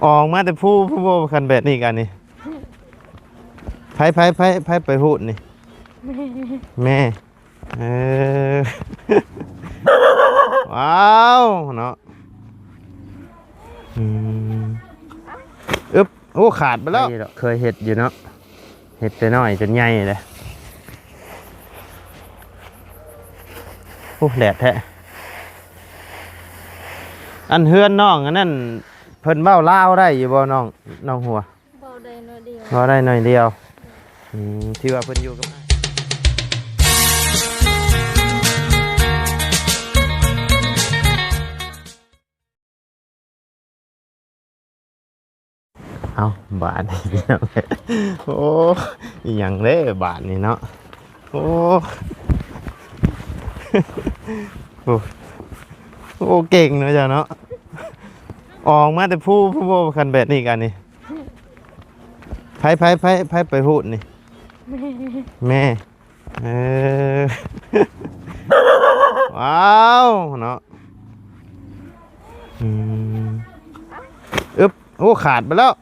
ອອກມາແຕ່ພູພຸ້ນບໍ່ ຄັນແບບນີ້ກະນີ້. ໃຜ ໃຜ ໃຜ ໃຜໄປຮູດນີ້? ແມ່ ແມ່. ເອີ ວ້າວ ເນາະ. ອືມ ອຶບ ໂອ້ ຂາດໄປແລ້ວ. ເຄີຍເຮັດຢູ່ເນາະ ເຮັດແຕ່ນ້ອຍຈົນໃຫຍ່ເດ້. ໂອ້ ແດດແທ້. ອັນເຮືອນນ້ອງອັນນັ້ນ ເພິ່ນເວົ້າລາວໄດ້ຢູ່ບໍ່ ນ້ອງ ນ້ອງຫົວ? ເວົ້າໄດ້ໜ້ອຍດຽວ. ເວົ້າໄດ້ໜ້ອຍດຽວ. ອືມ ທີ່ວ່າເພິ່ນຢູ່ກັບອ້າຍ. ເອົ້າ ບາດນີ້ ໂອ້ ອີ່ຫຍັງເດ້ບາດນີ້ເນາະ. ໂອ້ ໂອ້ ໂອ້ ເກັ່ງເນາະເຈົ້າເນາະ. ອອກມາແຕ່ພູພຸ້ນບໍ່ ຄັນແບບນີ້ກະນີ້. ໃຜ ໃຜ ໃຜ ໃຜໄປຮູດນີ້? ແມ່ ແມ່. ເອີ ວ້າວ ເນາະ. ອືມ ອຶບ ໂອ້ ຂາດໄປແລ້ວ.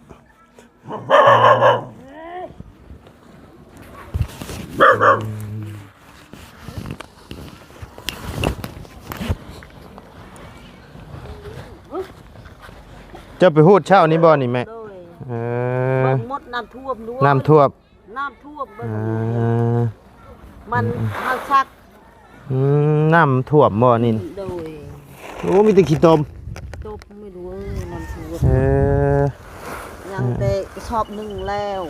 ເຈົ້າໄປຮູດເຊົ້ານີ້ບໍ່ນີ້ແມ່? ໂດຍ ເອີ ເບິ່ງໝົດ ນ້ຳຖ້ວມດ້ວຍ ນ້ຳຖ້ວມ ນ້ຳຖ້ວມເບິ່ງ ເອີ ມັນ ອືມ ເຮົາຊັກ ອືມ ນ້ຳຖ້ວມບໍ່ນີ້? ໂດຍ ໂອ້ ມີແຕ່ຂີ້ຕົມ ຕົມ ໄມ່ຮູ້ເອີຍ ນ້ຳຖ້ວມ ເອີ ຍັງແຕ່ກະສອບໜຶ່ງແລ້ວ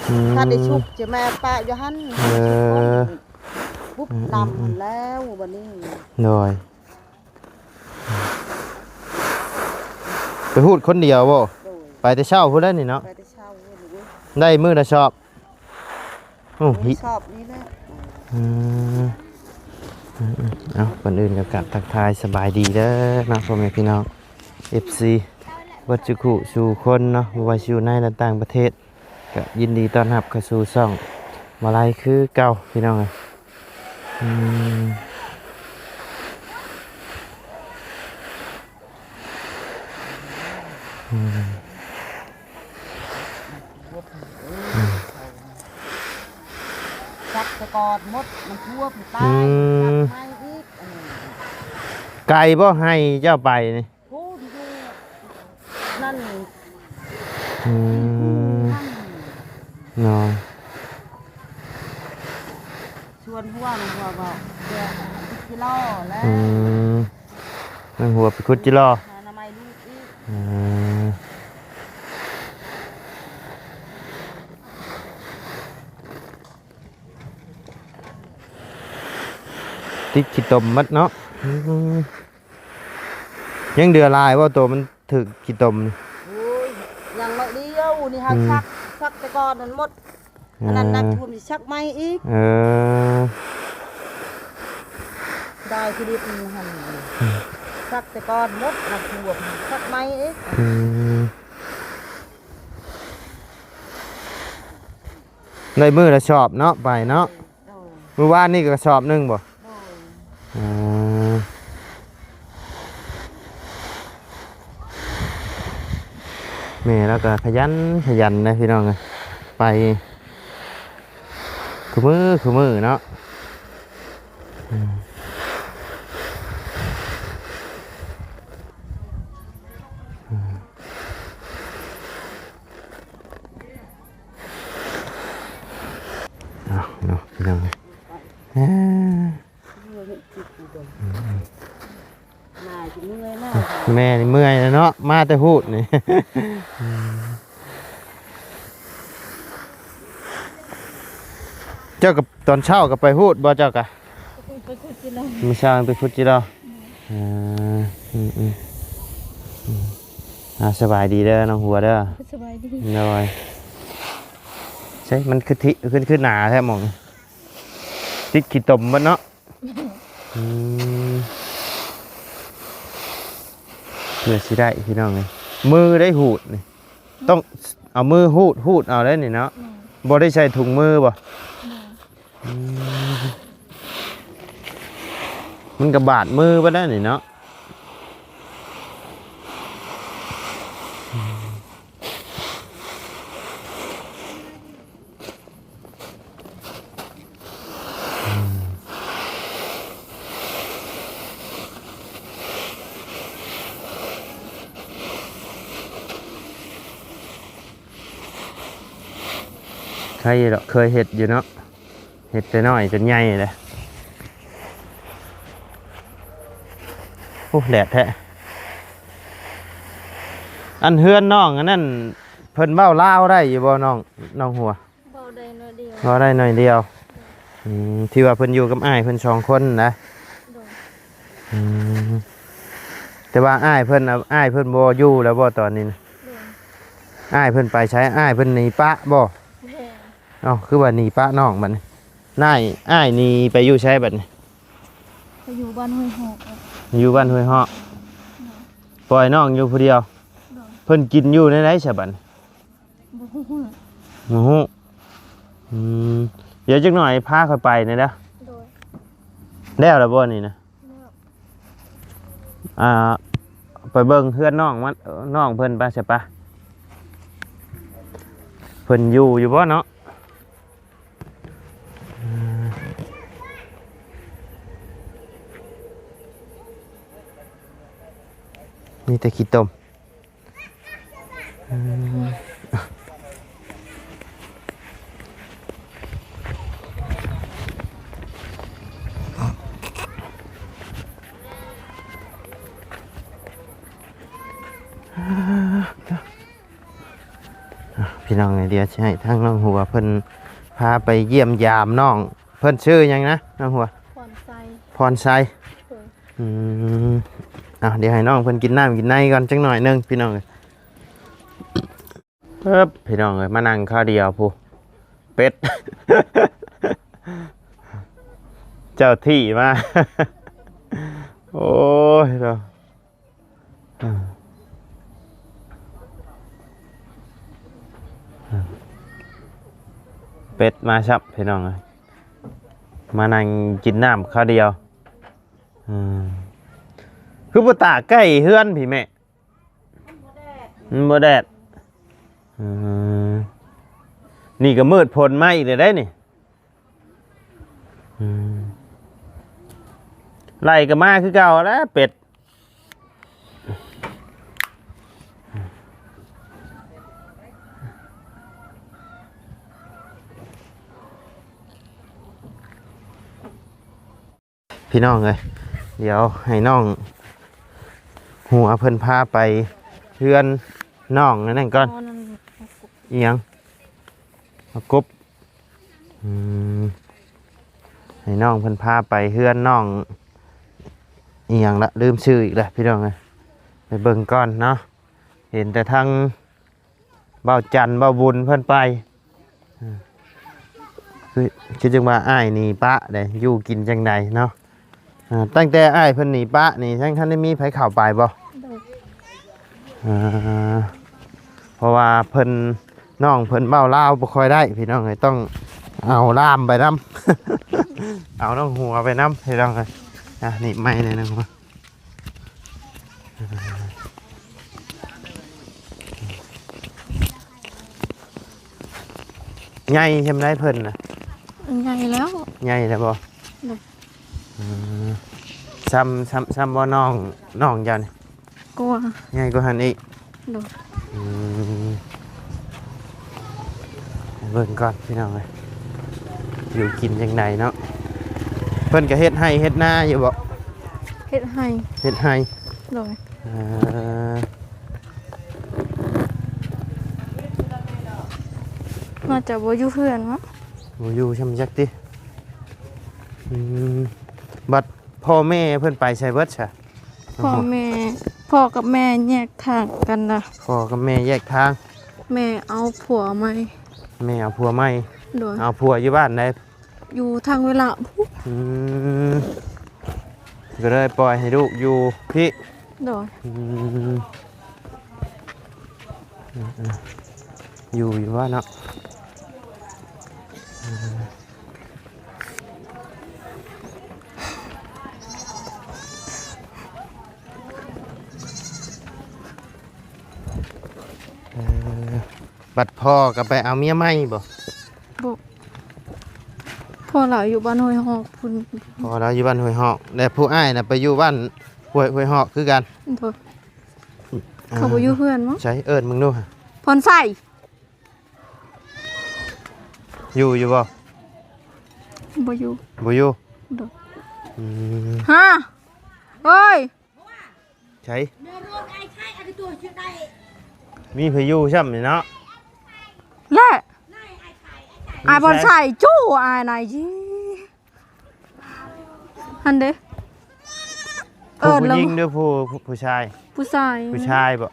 ອືມ ຖ້າໄດ້ຊຸກຈະແມ່ປະຢູ່ຫັ້ນ ເອີ ປຸບ ອືມ ນ້ຳຫັ້ນແລ້ວບັດນີ້ ໂດຍ. ໄປຮູດຄົນດຽວບໍ່? ໂດຍ ໄປແຕ່ເຊົ້າພຸ້ນແຫຼະນີ້ເນາະ ໄປແຕ່ເຊົ້າພຸ້ນເວີຍ ໄດ້ມື້ລະສອບ. ໂອ້ ມື້ລະສອບນີ້ແຫຼະ ອືມ ເອົາ ກ່ອນອື່ນກໍກາບທັກທາຍສະບາຍດີເດີເນາະ ພໍ່ແມ່ພີ່ນ້ອງ ເອັຟຊີ ເບິດສູ່ຄູ່ສູ່ຄົນເນາະ ບໍ່ວ່າຊິຢູ່ໃນ ແລະ ຕ່າງປະເທດ ກໍຍິນດີຕ້ອນຮັບເຂົ້າສູ່ຊ່ອງມາໄລຄືເກົ່າ ພີ່ນ້ອງເອີຍ. ອືມ ອືມ ອືມ ຈັກສະກອນໝົດ ມັນຖ້ວມຕາຍ ອືມ ຈັກໃໝ່ອີກ ອັນນີ້ ໄກບໍ່ ໄຮ່ເຈົ້າໄປນີ້? ພຸ້ນຢູ່ນັ້ນ ອືມ ເນາະ ຊວນຫົວ ຫົວເວົ້າ ແກະ ກິໂລແລ້ວ ອືມ ນາງຫົວໄປຂຸດຈິລໍ ຫາໜໍ່ໄມ້ລູກອີກ ອືມ ຕິດຂີ້ຕົມໝົດເນາະ ອືມ. ຍັງເຫຼືອຫຼາຍບໍ່ ໂຕມັນຖືກຂີ້ຕົມນີ້? ໂອ້ຍ ຍັງໜ້ອຍດຽວນີ້ ຫາ ອືມ ຊັກ ຊັກແຕ່ກ່ອນນັ້ນໝົດ ເອີ ອັນນັ້ນນ້ຳຖ້ວມຊິຊັກໃໝ່ອີກ ເອີ ໄດ້ທີ່ດິບນີ້ຫັ້ນ ອືມ ຊັກແຕ່ກ່ອນໝົດ ນ້ຳຖ້ວມຊັກໃໝ່ອີກ ອືມ ໄດ້ມື້ລະສອບເນາະ ໄປເນາະ ໂດຍ ມື້ວານນີ້ກໍສອບໜຶ່ງບໍ່? ໂດຍ ເອີ ແມ່ລາວກໍຂະຫຍັນຂະຫຍັນເດ້ພີ່ນ້ອງເອີຍ ໄປຄູ່ມື້ຄູ່ມື້ເນາະ ອືມ ອືມ. ເອົາເນາະ ພີ່ນ້ອງເອີຍ ແມ່ນີ້ເມື່ອຍແລ້ວເນາະ ມາແຕ່ຮູດນີ້ ເຈົ້າກໍຕອນເຊົ້າກໍໄປຮູດບໍ່ ເຈົ້າກະ? ໄປຂຸດຈິລໍ ມື້ເຊົ້າໄປຂຸດຈິລໍ ອືມ ເອີ ອືມໆ ອືມ ອ່າ ສະບາຍດີເດີ ນ້ອງຫົວເດີ ສະບາຍດີ ໂດຍ ໃຊ່ ມັນຄືທີ່ ຄື ຄືໜາແທ້ໝ່ອງ ຕິດຂີ້ຕົມໝົດເນາະ ອືມ ເພື່ອຊິໄດ້ ພີ່ນ້ອງເອີຍ ມືໄດ້ຮູດນີ້ ຕ້ອງເອົາມືຮູດ ຮູດເອົາໄດ້ນີ້ເນາະ ແມ່ນ ບໍ່ໄດ້ໃສ່ຖົງມືບໍ່? ແມ່ນ ອືມ ມັນກໍບາດມືໄປໄດ້ນີ້ເນາະ ອືມ ໃຜດອກ ເຄີຍເຮັດຢູ່ເນາະ ເຮັດແຕ່ນ້ອຍຈົນໃຫຍ່ເດ້. ໂອ້ ແດດແທ້. ອັນເຮືອນນ້ອງອັນນັ້ນ ເພິ່ນເວົ້າລາວໄດ້ຢູ່ບໍ່ ນ້ອງ ນ້ອງຫົວ? ເວົ້າໄດ້ໜ້ອຍດຽວ. ເວົ້າໄດ້ໜ້ອຍດຽວ. ອືມ ທີ່ວ່າເພິ່ນຢູ່ກັບອ້າຍເພິ່ນສອງຄົນນະ? ໂດຍ. ອືມ ແຕ່ວ່າອ້າຍເພິ່ນ ອ້າຍເພິ່ນບໍ່ຢູ່ແລ້ວບໍ່ຕອນນີ້ນະ? ໂດຍ. ອ້າຍເພິ່ນໄປໃສ? ອ້າຍເພິ່ນໜີປະບໍ່? ແມ່ນ. ເອົ້າ ຄືວ່າໜີປະນ້ອງບັດນີ້? ນາຍ ອ້າຍໜີໄປຢູ່ໃສບັດນີ້? ໄປຢູ່ບ້ານຫ້ວຍຮອກ. ຢູ່ບ້ານຫ້ວຍຮອກ. ໂດຍ. ປ່ອຍນ້ອງຢູ່ຜູ້ດຽວ? ໂດຍ. ເພິ່ນກິນຢູ່ແນວໃດຊະບັດນີ້? ບໍ່ຮູ້. ບໍ່ຮູ້. ອືມ ດຽວຈັກໜ້ອຍພາຂ້ອຍໄປແດ່ເດີ. ໂດຍ. ແລ້ວລະບໍ່ນີ້ນະ? ແລ້ວ. ອ່າ ໄປເບິ່ງເຮືອນນ້ອງມັນ ນ້ອງເພິ່ນໄປຊະປະ. ເພິ່ນຢູ່ຢູ່ບໍ່ເນາະ? ອືມ ມີແຕ່ຂີ້ຕົມ. ພີ່ນ້ອງເອີຍ ດຽວຊິໃຫ້ທາງນ້ອງຫົວເພິ່ນພາໄປຢ້ຽມຢາມນ້ອງ. ເພິ່ນຊື່ຫຍັງນະ ນ້ອງຫົວ? ພອນໄຊ. ພອນໄຊ. ໂດຍ. ອືມ ເອົາ ດຽວໃຫ້ນ້ອງເພິ່ນກິນນ້ຳກິນໃນກ່ອນຈັກໜ້ອຍໜຶ່ງ ພີ່ນ້ອງເອີຍ. ເອີບ ພີ່ນ້ອງເອີຍ ມານັ່ງຄາວດຽວພຸ້ນ ເປັດ ເຈົ້າທີ່ມາ. ໂອ້ຍເນາະ ເປັດມາຊ້ຳ ພີ່ນ້ອງເອີຍ ມານັ່ງກິນນ້ຳຄາວດຽວ. ອືມ ຄືບໍ່ຕາກໃກ້ເຮືອນພີ້ແມ່? ມັນບໍ່ແດດ. ອືມ ນີ້ກໍມືດຝົນມາອີກແລ້ວເດ້ນີ້. ອືມ ໄລ່ກໍມາຄືເກົ່າແຫຼະເປັດ. ພີ່ນ້ອງເອີຍ ດຽວໃຫ້ນ້ອງຫົວເພິ່ນພາໄປເຮືອນນ້ອງນັ້ນກ່ອນ. ອໍ ນັ້ນ ອີຫຍັງ? ໝາກກົບ. ອືມ ໃຫ້ນ້ອງເພິ່ນພາໄປເຮືອນນ້ອງ ອີຫຍັງລະ ລືມຊື່ອີກແລ້ວ ພີ່ນ້ອງເອີຍ. ໄປເບິ່ງກ່ອນເນາະ ເຫັນແຕ່ທາງ ບ່າວຈັນ ບ່າວບຸນເພິ່ນໄປ. ອືມ ຄື ຄືຈັ່ງວ່າອ້າຍໜີປະເດ້ ຢູ່ກິນຈັ່ງໃດເນາະ? ອ່າ ຕັ້ງແຕ່ອ້າຍເພິ່ນໜີປະນີ້ ຍັງທັນໄດ້ມີໃຜເຂົ້າໄປບໍ່? ໂດຍ. ອ່າ ເພາະວ່າເພິ່ນ ນ້ອງເພິ່ນເວົ້າລາວບໍ່ຄ່ອຍໄດ້ ພີ່ນ້ອງເອີຍ ຕ້ອງເອົາລ່າມໄປນຳ ເອົານ້ອງຫົວໄປນຳ ພີ່ນ້ອງເອີຍ. ອ່າ ໜີບໄມ້ແດ່ນ້ອງຫົວ. ໃຫຍ່ສ່ຳໃດເພິ່ນນະ? ໃຫຍ່ແລ້ວ. ໃຫຍ່ແລ້ວບໍ່? ໂດຍ. ອືມ ສ່ຳ ສ່ຳ ສ່ຳບໍ່ນ້ອງ ນ້ອງເຈົ້ານີ້? ກວ່າ. ໃຫຍ່ກວ່າຫັ້ນອີກ? ໂດຍ. ອືມ ເບິ່ງກ່ອນພີ່ນ້ອງເອີຍ ຢູ່ກິນຈັ່ງໃດເນາະ? ເພິ່ນກໍເຮັດໄຮ່ເຮັດນາຢູ່ບໍ່? ເຮັດໄຮ່. ເຮັດໄຮ່. ໂດຍ. ເອີ ໜ້າຈະບໍ່ຢູ່ເຮືອນເນາະ? ບໍ່ຢູ່ຊ່ຳຈັກຕິ. ອືມ ບັດພໍ່ແມ່ເພິ່ນໄປໃສເບິດຊະ? ພໍ່ແມ່ ພໍ່ກັບແມ່ແຍກທາງກັນລະ. ພໍ່ກັບແມ່ແຍກທາງ. ແມ່ເອົາຜົວໃໝ່. ແມ່ເອົາຜົວໃໝ່. ໂດຍ. ເອົາຜົວຢູ່ບ້ານໃດ? ຢູ່ທາງເວລະ. ອືມ ກໍເລີຍປ່ອຍໃຫ້ລູກຢູ່ພີ້. ໂດຍ. ອືມ ຢູ່ ຢູ່ວ່າເນາະ. ເອີ ບັດພໍ່ກໍໄປເອົາເມຍໃໝ່ບໍ່? ບໍ່ ພໍ່ລາວຢູ່ບ້ານຫ້ວຍຮອກພຸ້ນ. ພໍ່ລາວຢູ່ບ້ານຫ້ວຍຮອກ ແລະຜູ້ອ້າຍນະໄປຢູ່ບ້ານຫ້ວຍ ຫ້ວຍຮອກຄືກັນ. ໂດຍ. ອ່າ ເຂົາບໍ່ຢູ່ເຮືອນເນາະ. ໃສ ເອີ້ນເບິ່ງດູ. ພອນໄຊ. ອ ຢູ່ ຢູ່ບໍ່? ບໍ່ຢູ່ ບໍ່ຢູ່. ໂດຍ. ອືມ ຮະ ເອີຍ ໃສ? ມີໃຜຢູ່ຊ້ຳນີ້ເນາະ ແລະ ອ້າຍບ່ອນໃສ່ຈູ້ ອ້າຍນາຍຈີ ຫັ້ນເດ້. ຜູ້ ເອີ້ນ ຜູ້ຍິງ ແລ້ວ ຫຼື ຜູ້ ຜູ້ ຜູ້ຊາຍ? ຜູ້ຊາຍ ຜູ້ຊາຍບໍ?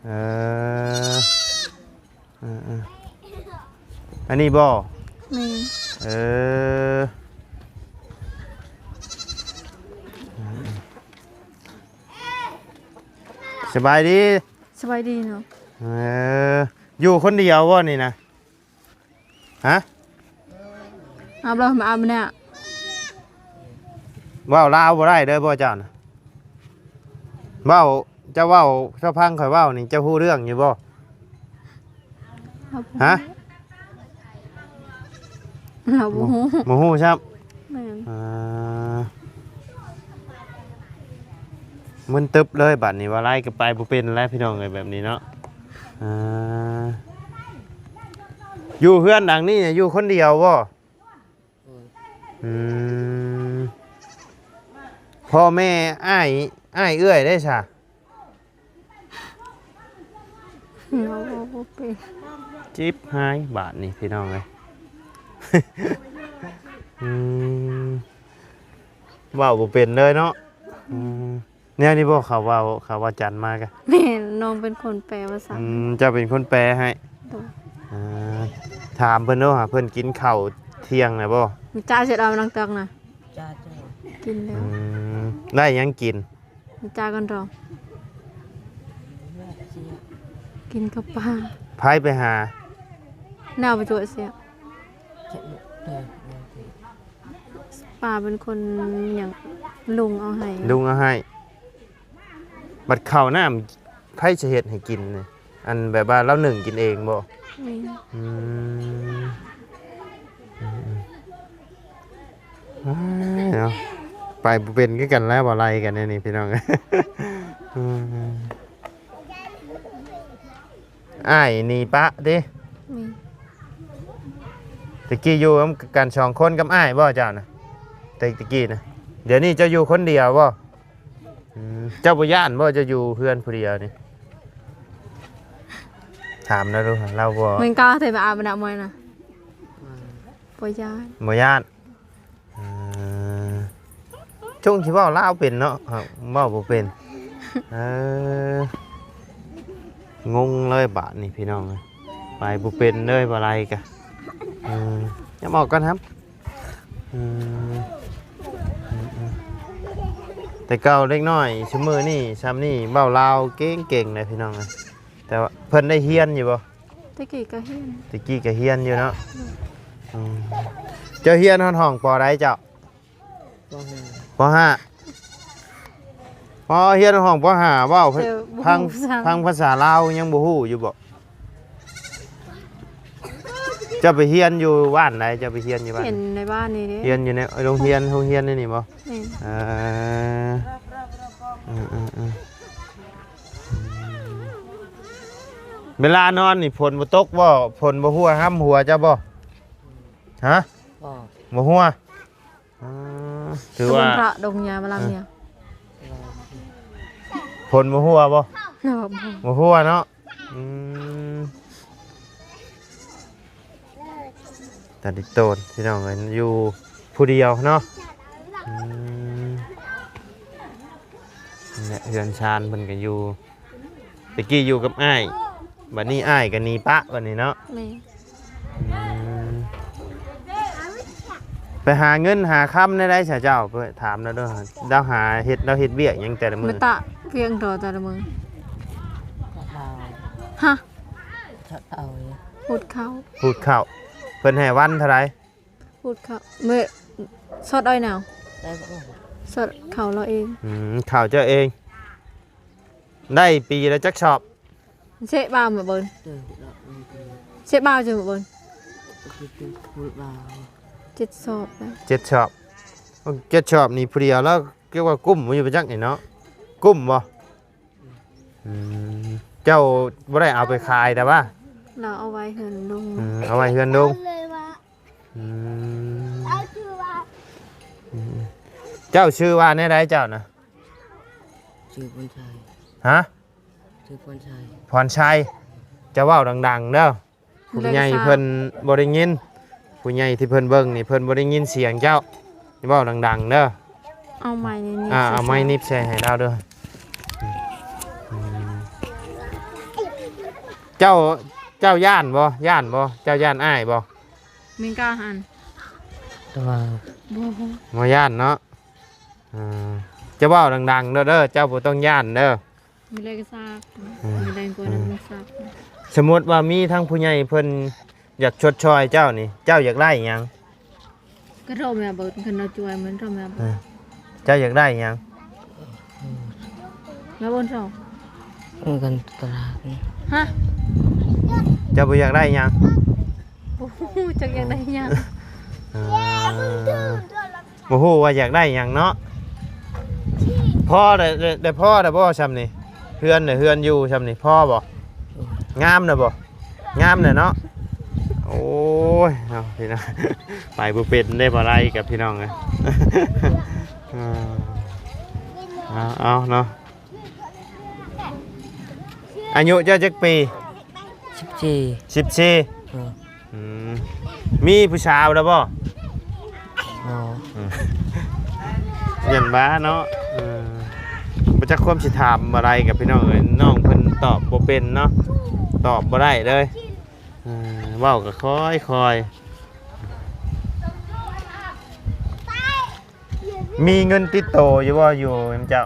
ເອີ ເອີໆ ອັນນີ້ບໍ? ແມ່ນ. ເອີ ສະບາຍດີ. ສະບາຍດີເນາະ. ເອີ ຢູ່ຄົນດຽວບໍ່ນີ້ນະ? ຮະ? ອາບແລ້ວມາອາບແລ້ວ. ເວົ້າລາວບໍ່ໄດ້ເດີບໍ່ເຈົ້ານະ? ເວົ້າ ເຈົ້າເວົ້າ ເຈົ້າຟັງຂ້ອຍເວົ້ານີ້ ເຈົ້າຮູ້ເລື່ອງຢູ່ບໍ່? ຮະ? ລາວບໍ່ຮູ້ ບໍ່ຮູ້ຊ້ຳ. ແມ່ນ. ອ່າ ມຶນຕຶບເລີຍບາດນີ້ ວ່າໄລກໍໄປບໍ່ເປັນແລ້ວ ພີ່ນ້ອງເອີຍ ແບບນີ້ເນາະ. ອ່າ ຢູ່ເຮືອນຫຼັງນີ້ຢູ່ຄົນດຽວບໍ່? ໂດຍ. ອືມ ພໍ່ແມ່ ອ້າຍ ອ້າຍເອື້ອຍໄດ້ຊະ? ເຮົາເວົ້າບໍ່ເປັນ. ຈິບຫາຍບາດນີ້ ພີ່ນ້ອງເອີຍ. ອືມ ເວົ້າບໍ່ເປັນເລີຍເນາະ. ອືມ ແນວນີ້ບໍ່ ເຂົາເວົ້າ ເຂົາເວົ້າຈັນມາກະ? ແມ່ນ ນ້ອງເປັນຄົນແປພາສາ. ອືມ ເຈົ້າເປັນຄົນແປໃຫ້. ໂດຍ. ອ່າ ຖາມເພິ່ນດູຫາ ເພິ່ນກິນເຂົ້າທ່ຽງແລ້ວບໍ່? ມື້ເຊົ້າຊິເອົານັ່ງຕັກນະ. ກິນແລ້ວ. ອືມ ໄດ້ຫຍັງກິນ? ມື້ເຊົ້າກັນດອງ ກິນກັບປາ. ໃຜໄປຫາ? ແນວໄປຕົວເສຍ. ປ້າເປັນຄົນຫຍັງ ລຸງເອົາໃຫ້ ລຸງເອົາໃຫ້. ບັດເຂົ້ານ້ຳໃຜຊິເຮັດໃຫ້ກິນນີ້? ອັນແບບວ່າລາວໜຶ້ງກິນເອງບໍ່? ແມ່ນ. ອືມ ອືມໆ ອ້າຍເນາະ ໄປບໍ່ເປັນຄືກັນແລ້ວ ບໍ່ໄລ່ກັນແນວນີ້ ພີ່ນ້ອງ. ອືມ ອ້າຍໜີປະຕິ? ແມ່ນ. ແຕ່ກີ້ຢູ່ນຳກັນສອງຄົນກັບອ້າຍບໍ່ເຈົ້ານະ? ແຕ່ ແຕ່ກີ້ນະ. ດຽວນີ້ເຈົ້າຢູ່ຄົນດຽວບໍ່? ອືມ ເຈົ້າບໍ່ຢ້ານບໍ່ ເຈົ້າຢູ່ເຮືອນຜູ້ດຽວນີ້? ຖາມລາວດູ ລາວບໍ່ ມັນກໍເທມາອາບນະມວຍນະ. ອືມ ບໍ່ຢ້ານ ບໍ່ຢ້ານ. ເອີ ຈົ່ງຊິເວົ້າລາວເປັນເນາະ ເວົ້າບໍ່ເປັນ. ເອີ ງົງເລີຍບາດນີ້ພີ່ນ້ອງເອີຍ ໄປບໍ່ເປັນເລີຍ ບໍ່ໄລ່ກະ. ອືມ ຍາມອອກກ່ອນຄັບ. ອືມ ອືມໆ ແຕ່ເກົ່າເດັກນ້ອຍຊຸມມື້ນີ້ຊ່ຳນີ້ເວົ້າລາວເກັ່ງໆ ເລີຍພີ່ນ້ອງເອີຍ. ແຕ່ວ່າເພິ່ນໄດ້ຮຽນຢູ່ບໍ່? ແຕ່ກີ້ກໍຮຽນ ແຕ່ກີ້ກໍຮຽນຢູ່ເນາະ. ອືມ ເຈົ້າຮຽນຮອດຫ້ອງ ປ.ໃດເຈົ້າ? ປ.ຫ້າ ປ.ຫ້າ. ອໍ ຮຽນຮອດຫ້ອງ ປ.ຫ້າ ເວົ້າ ແຕ່ບໍ່ ພັງ ຮູ້ຊ້ຳ ພັງພາສາລາວຍັງບໍ່ຮູ້ຢູ່ບໍ? ເຈົ້າໄປຮຽນຢູ່ບ້ານໃດ? ເຈົ້າໄປຮຽນຢູ່ບ້ານ ຮຽນໃນບ້ານນີ້ເດ້. ຮຽນຢູ່ໃນໂຮງຮຽນ ໂຮງຮຽນໃນນີ້ບໍ? ແມ່ນ. ເອີ ເອີ ເອີ ເອີ ເວລານອນນີ້ຝົນບໍ່ຕົກບໍ? ຝົນບໍ່ຫົວຫ້ຳຫົວເຈົ້າບໍ? ຮະ? ບໍ່ ບໍ່ຫົວ. ອືມ ຖືວ່າດົງພະດົງຫຍ້າມາລຳເນຍ. ຝົນບໍ່ຫົວບໍ່? ບໍ່ ບໍ່ຫົວເນາະ. ອືມ ຕາດິໂຕນ ພີ່ນ້ອງເອີຍ ຢູ່ຜູ້ດຽວເນາະ. ອືມ ນີ້ແຫຼະ ເຮືອນຊານເພິ່ນກໍຢູ່ ແຕ່ກີ້ຢູ່ກັບອ້າຍ ບັດນີ້ອ້າຍກໍໜີປະບັດນີ້ເນາະ. ແມ່ນ. ອືມ ໄປຫາເງິນຫາຄຳແນວໃດຊະເຈົ້າ? ໄປຖາມລາວເດີ ລາວຫາເຮັດ ລາວເຮັດວຽກຫຍັງແຕ່ລະມື້? ມາຕະວຽກດອກແຕ່ລະມື້. ຮະ? ຂະເອົາ ຂູດເຂົ້າ ຂູດເຂົ້າ. ເພິ່ນໃຫ້ວັນເທົ່າໃດ? ຂູດເຂົ້າ ມື້ ຊອດອ້ອຍນາວ ໄດ້ບໍ່? ຊອດເຂົ້າລາວເອງ. ອືມ ເຂົ້າເຈົ້າເອງ. ໄດ້ປີລະຈັກຊອບ? ເຊະບ່າວມາເບິ່ງ ເຊະບ່າວຈະມາເບິ່ງ ເຈັດຊອບນະ. ເຈັດຊອບ. ໂອ້ ເຈັດຊອບນີ້ຜູ້ດຽວລາວ ເອີ້ນວ່າກຸ້ມຢູ່ປະຈັກນີ້ເນາະ. ກຸ້ມບໍ່? ອືມ ເຈົ້າບໍ່ໄດ້ເອົາໄປຂາຍແຕ່ວ່າ ລາວເອົາໄວ້ເຮືອນລຸງ. ອືມ ເອົາໄວ້ເຮືອນລຸງ. ອືມ ເຈົ້າຊື່ວ່າ ອືມ ເຈົ້າຊື່ວ່າແນວໃດເຈົ້ານະ? ຊື່ພອນໄຊ. ຮະ? ຊື່ພອນໄຊ. ພອນໄຊ. ເຈົ້າເວົ້າດັງໆເດີ. ຜູ້ໃຫຍ່ເພິ່ນບໍ່ໄດ້ຍິນ ຜູ້ໃຫຍ່ທີ່ເພິ່ນເບິ່ງນີ້ເພິ່ນບໍ່ໄດ້ຍິນສຽງເຈົ້າ ເວົ້າດັງໆເດີ. ເອົາໄມນີ້ ອ່າ ເອົາໄມນີ້ໃສ່ໃຫ້ລາວເດີ. ເຈົ້າ ເຈົ້າຢ້ານບໍ່? ຢ້ານບໍ່? ເຈົ້າຢ້ານອ້າຍບໍ່? ແມ່ນກ້າຫັ້ນ ແຕ່ວ່າ ບໍ່ ບໍ່ຢ້ານເນາະ. ອ່າ ຈະເວົ້າດັງໆເດີ ເຈົ້າບໍ່ຕ້ອງຢ້ານເດີ. ມີແລງກະຊາກ ອືມ ມີແລງກວ່ານັ້ນ ອືມ ມັນຊາກ. ສົມມຸດວ່າມີທາງຜູ້ໃຫຍ່ເພິ່ນຢາກຊົດຊ່ອຍເຈົ້ານີ້ ເຈົ້າຢາກໄດ້ຫຍັງ? ກະໂທແມ່ເບີດ ຄັນເຮົາຊ່ວຍມັນໂທແມ່ເບີດ. ເອີ ເຈົ້າຢາກໄດ້ຫຍັງ? ແມ່ບຸນໂຊ ເອີ ກັນຕະຫຼາດນີ້. ຮະ? ເຈົ້າບໍ່ຢາກໄດ້ຫຍັງ? ບໍ່ຮູ້ຈັກຢາກໄດ້ຫຍັງ. ເອີ ບໍ່ຮູ້ວ່າຢາກໄດ້ຫຍັງເນາະ. ພໍໄດ້ ໄດ້ ໄດ້ພໍໄດ້ບໍ່ຊ່ຳນີ້? ເຮືອນ ເຮືອນຢູ່ຊ່ຳນີ້ ພໍບໍ່? ງາມນະບໍ່? ງາມນະເນາະ. ໂອ້ຍ ເນາະ ພີ່ນ້ອງ ໄປບໍ່ເປັນເດ້ ບໍ່ໄດ້ກັບພີ່ນ້ອງເອີຍ. ເອົາ ເອົາເນາະ. ອາຍຸເຈົ້າຈັກປີ? ສິບສີ່. ສິບສີ່. ເອີ ອືມ ມີຜູ້ສາວແລ້ວບໍ່? ບໍ່. ອືມ ຢ້ານວ່າເນາະ. ເອີ ບໍ່ຈັກຄວາມຊິຖາມບໍ່ໄດ້ກັບພີ່ນ້ອງເອີຍ ນ້ອງເພິ່ນຕອບບໍ່ເປັນເນາະ ຕອບບໍ່ໄດ້ເລີຍ. ເອີ ເວົ້າກໍຄ່ອຍໆ. ມີເງິນຕິດໂຕຢູ່ບໍ່ ຢູ່ນຳເຈົ້າ?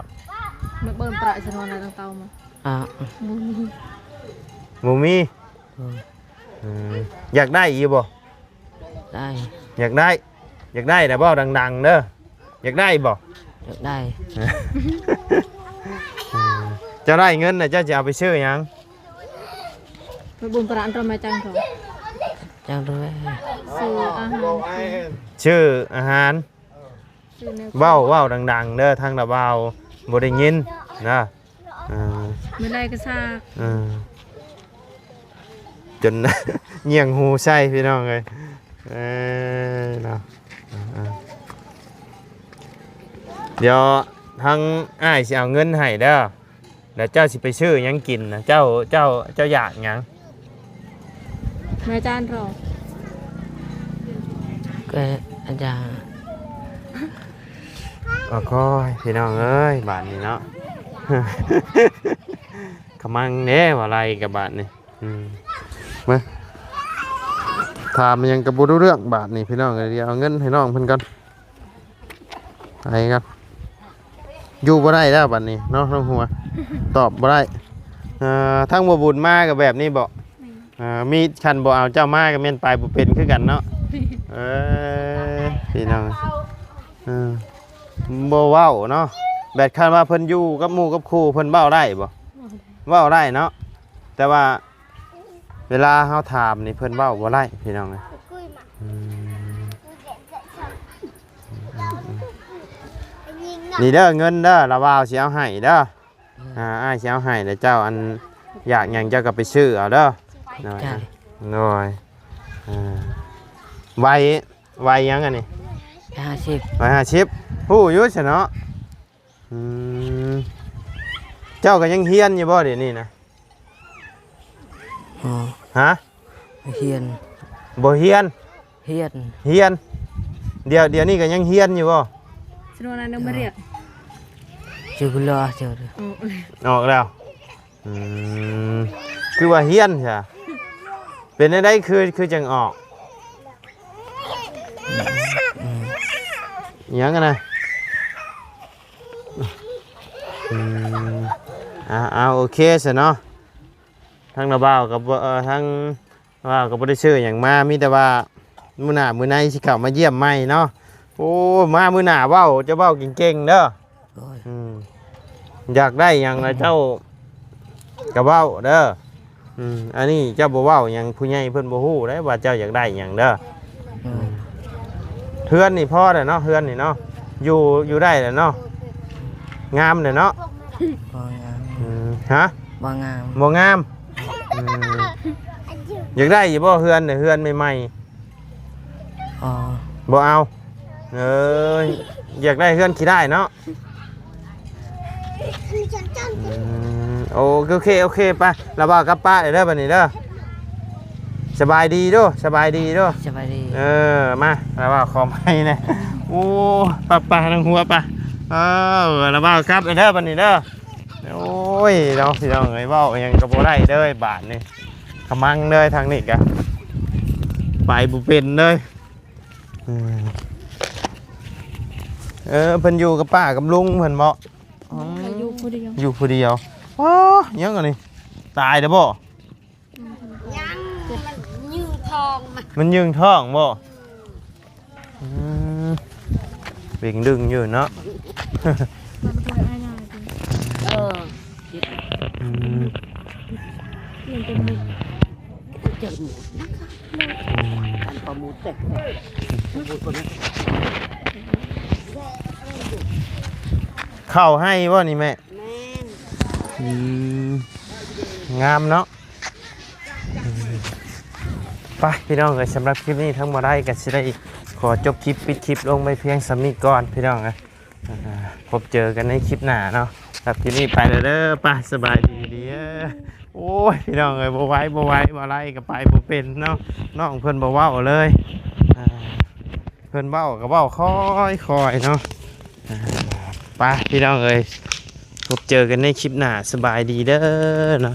ມາເບິ່ງປະຊະນວນນະ ຕັ້ງເຕົາມາ. ອ່າ ບໍ່ມີ ບໍ່ມີ. ເອີ ອືມ ຢາກໄດ້ຢູ່ບໍ່? ໄດ້. ຢາກໄດ້ ຢາກໄດ້ແລ້ວເວົ້າດັງໆເດີ. ຢາກໄດ້ບໍ່? ຢາກໄດ້. ເຈົ້າໄດ້ເງິນນະ ເຈົ້າຈະເອົາໄປຊື້ຫຍັງ? ໄປບຸນປະ ອັນຕະແມ່ຈັ່ງເຖາະ ຈັ່ງເຖາະ ຊື້ອາຫານ ຊື້ອາຫານ. ເວົ້າ ເວົ້າດັງໆເດີ ທາງລາວບໍ່ໄດ້ຍິນນະ. ເອີ ມື້ໃດກໍຊາກ ເອີ ຈົນຍ່ຽງຫູໃສ່ພີ່ນ້ອງເອີຍ. ເອີ ເນາະ ເອີ ດຽວທາງອ້າຍຊິເອົາເງິນໃຫ້ເດີ. ແລ້ວເຈົ້າຊິໄປຊື້ຫຍັງກິນນະ? ເຈົ້າ ເຈົ້າ ເຈົ້າຢາກຫຍັງ? ແມ່ຈານເຖົ້າ ກໍອາຈານ. ໂອ້ຍ ພີ່ນ້ອງເອີຍ ບາດນີ້ເນາະ ຂະມັງເດ້ ບໍ່ໄລ່ກັບບາດນີ້. ອືມ ມາ ຖາມຫຍັງກໍບໍ່ຮູ້ເລື່ອງ ບາດນີ້ ພີ່ນ້ອງເອີຍ. ດຽວເອົາເງິນໃຫ້ນ້ອງເພິ່ນກ່ອນ. ໄປກັນ ຢູ່ບໍ່ໄດ້ແລ້ວບັດນີ້ເນາະ ນ້ອງຫົວ ຕອບບໍ່ໄດ້. ເອີ ທາງບໍ່ບຸນມາກໍແບບນີ້ເບາະ. ແມ່ນ. ເອີ ມີ ຄັນບໍ່ເອົາເຈົ້າມາກໍແມ່ນໄປບໍ່ເປັນຄືກັນເນາະ. ເອີ ພີ່ນ້ອງ ເອີ ບໍ່ເວົ້າເນາະ. ແບບຄັນວ່າເພິ່ນຢູ່ກັບໝູ່ກັບຄູ່ ເພິ່ນເວົ້າໄດ້ບໍ່? ເວົ້າໄດ້ ເວົ້າໄດ້ເນາະ ແຕ່ວ່າ ເວລາເຮົາຖາມນີ້ເພິ່ນເວົ້າບໍ່ໄດ້ ພີ່ນ້ອງເອີຍ. ອືມ ນີ້ເດີ ເງິນເດີ ລາວບ່າວຊິເອົາໃຫ້ເດີ. ອ່າ ອ້າຍຊິເອົາໃຫ້ ແລ້ວເຈົ້າ ອັນ ຢາກຫຍັງເຈົ້າກໍໄປຊື້ເອົາເດີ. ໂດຍ ໂດຍ ອ່າ ໄວ ໄວຫຍັງອັນນີ້? ຮ້ອຍຫ້າສິບ ຮ້ອຍຫ້າສິບ ຮູ້ຢູ່ຊະເນາະ. ອືມ ເຈົ້າກໍຍັງຮຽນຢູ່ບໍ່ດຽວນີ້ນະ? ອໍ ຮະ? ຮຽນ ບໍ່ຮຽນ? ຮຽນ ຮຽນ. ດຽວ ດຽວນີ້ກໍຍັງຮຽນຢູ່ບໍ່? ສະໂນນານມາຮຽນ ເຈົ້າກໍລາເຈົ້າ ອອກແລ້ວ. ອືມ ຄືວ່າຮຽນຊະ ເປັນແນວໃດ ຄື ຄືຈັ່ງອອກ? ອືມ ຫຍັງຫັ້ນນະ? ອືມ ອ່າ ເອົາ ໂອເຄຊະເນາະ. ທາງລາວບ່າວກໍບໍ່ ເອີ ທາງ ວ່າກໍບໍ່ໄດ້ຊື້ຫຍັງມາ ມີແຕ່ວ່າມື້ໜ້າມື້ໃນຊິເຂົ້າມາຢ້ຽມໃໝ່ເນາະ. ໂອ້ ມາມື້ໜ້າເວົ້າ ເຈົ້າເວົ້າເກັ່ງໆເດີ. ໂດຍ ອືມ ຢາກໄດ້ຫຍັງລະເຈົ້າກໍເວົ້າເດີ. ອືມ ອັນນີ້ເຈົ້າບໍ່ເວົ້າຫຍັງ ຜູ້ໃຫຍ່ເພິ່ນບໍ່ຮູ້ເດ້ວ່າເຈົ້າຢາກໄດ້ຫຍັງເດີ. ໂດຍ ເຮືອນນີ້ພໍແລ້ວເນາະ ເຮືອນນີ້ເນາະ ຢູ່ ຢູ່ໄດ້ແລ້ວເນາະ. ງາມແລ້ວເນາະ. ບໍ່ງາມ ອືມ ຮະ? ບໍ່ງາມ ບໍ່ງາມ. ອືມ ຢາກໄດ້ຢູ່ບໍ່ເຮືອນ ເຮືອນໃໝ່ໆ? ອໍ ບໍ່ເອົາ. ເອີ ຢາກໄດ້ເຮືອນຂີ້ດ້າຍເນາະ. ອືມ ໂອເຄ ໂອເຄ ໄປ ລະບ່າວກັບປ້າເດີ ບັດນີ້ເດີ. ສະບາຍດີເດີ ສະບາຍດີເດີ. ສະບາຍດີ. ເອີ ມາ ລະບ່າວຂໍໄມ້ແດ່. ໂອ້ ໄປໆ ນັ່ງຫົວໄປ. ເອີ ລະບ່າວກັບເດີ ບັດນີ້ເດີ. ໂອ້ຍ ເນາະ ພີ່ນ້ອງເອີຍ ເວົ້າຫຍັງກໍບໍ່ໄດ້ເລີຍບາດນີ້ ຂະມັງເລີຍ ທາງນີ້ກະໄປບໍ່ເປັນເລີຍ. ເອີ ເອີ ເພິ່ນຢູ່ກັບປ້າກັບລຸງເພິ່ນບໍ? ອືມ ຢູ່ຜູ້ດຽວ ຢູ່ຜູ້ດຽວ. ອໍ ຫຍັງອັນນີ້ ຕາຍແລ້ວບໍ? ອືມ ຍັງ ມັນຍືງທ້ອງມາ ມັນຍືງທ້ອງບໍ? ອືມ ອືມ ເປັງດຶງຢູ່ເນາະ. ເອີ ອືມ ມັນເປັນເດັກ ເຈີໝູ ອືມ ອັນປະໝູແຕກ ເຂົ້າໄຮ່ບໍ່ນີ້ແມ່? ແມ່ນ. ອືມ ງາມເນາະ. ໄປພີ່ນ້ອງເອີຍ ສຳລັບຄລິບນີ້ທາງບໍ່ໄດ້ກໍຊິໄດ້ຂໍຈົບຄລິບ ປິດຄລິບລົງໄວ້ພຽງສ່ຳນີ້ກ່ອນພີ່ນ້ອງເອີຍ. ອ່າ ພົບເຈີກັນໃນຄລິບໜ້າເນາະ. ສຳລັບຄລິບນີ້ໄປແລ້ວເດີ ໄປ ສະບາຍດີເດີ. ໂອ້ຍ ພີ່ນ້ອງເອີຍ ບໍ່ໄຫວ ບໍ່ໄຫວ ບໍ່ໄຫຼກໍໄປບໍ່ເປັນເນາະ. ນ້ອງເພິ່ນບໍ່ເວົ້າເລີຍ ອ່າ ເພິ່ນເວົ້າກໍເວົ້າຄ່ອຍໆເນາະ. ອ່າ ໄປພີ່ນ້ອງເອີຍ ພົບເຈີກັນໃນຄລິບໜ້າ ສະບາຍດີເດີເນາະ.